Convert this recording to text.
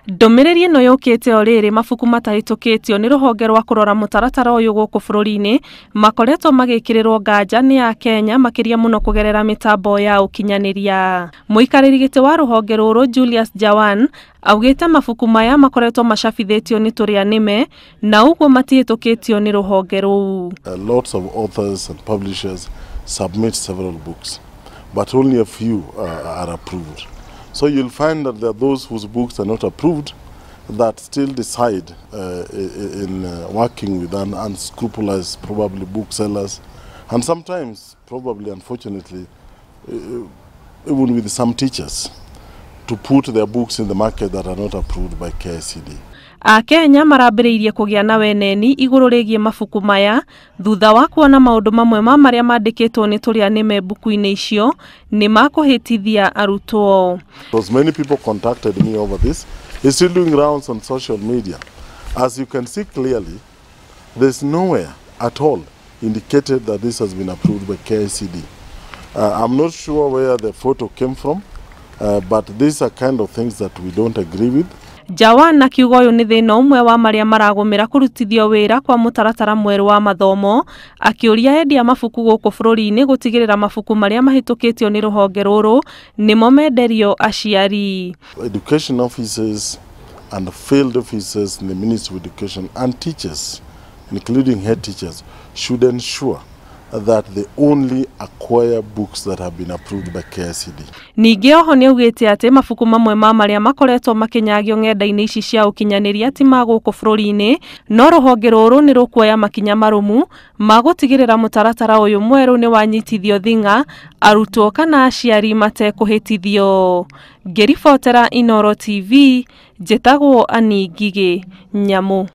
Ndũmĩrĩri ĩno yũkĩte o rĩrĩ mabuku matahĩtũkĩtio nĩ rũhonge rwa kũrora mũtaratara ũyũ gũkũ bũrũri-inĩ makoretwo magĩkĩrĩrwo nganja nĩ akenya makĩria mũno kũgerera mĩtambo ya ũkinyanĩria. Mũikarĩri gĩtĩ wa rũhonge rũrũ Julius Jawan augĩte mabuku maya makoretwo macabithĩtio nĩ tũrĩa nĩme na ũguo matihĩtũkĩtio nĩ rũhonge rũu. Lots of authors and publishers submit several books, but only a few are approved. So you'll find that there are those whose books are not approved that still decide in working with unscrupulous, probably booksellers, and sometimes, probably unfortunately, even with some teachers, to put their books in the market that are not approved by KICD. Akenya marambĩrĩirie kũgĩa na weneni igũrũ rĩgiĩ mabuku maya thutha wa kuona maũndũ mamwe ma marĩa mandĩkĩtwo nĩ tũrĩa nĩme mbuku-inĩ icio nĩ makũhĩtithia arutwo. Because many people contacted me over this. It's still doing rounds on social media. As you can see clearly, there's nowhere at all indicated that this has been approved by KICD. I'm not sure where the photo came from, but these are kind of things that we don't agree with. Jawan akiuga ũyũ nĩ thĩna ũmwe wa marĩa maragũmĩra kũrutithio wĩra kwa mũtaratara mwerũ wa mathomo, akĩũria endia mabuku gũkũ bũrũri-inĩ gũtigĩrĩra mabuku marĩa mahĩtũkĩtio nĩ rũhonge rũrũ nĩmo menderio aciari. Education officers and field officers in the Ministry of Education and teachers, including head teachers, should ensure that they only acquire books that have been approved by KICD. Ningĩ oho nĩ augĩte atĩ mabuku mamwe ma marĩa makoretwo makĩnyagio ng'enda-inĩ ici cia ũkinyanĩria ti ma gũkũ bũrũri-inĩ, no rũhonge rũrũ nĩ rũkuoya makinya marũmu ma gũtigĩrĩra mũtaratara ũyũ mwerũ nĩ wanyitithio thing'a arutwo kana aciari matekũhĩtithio. Ngĩribotera Inooro TV, njĩtagwo Annie Ngigĩ Nyamũ.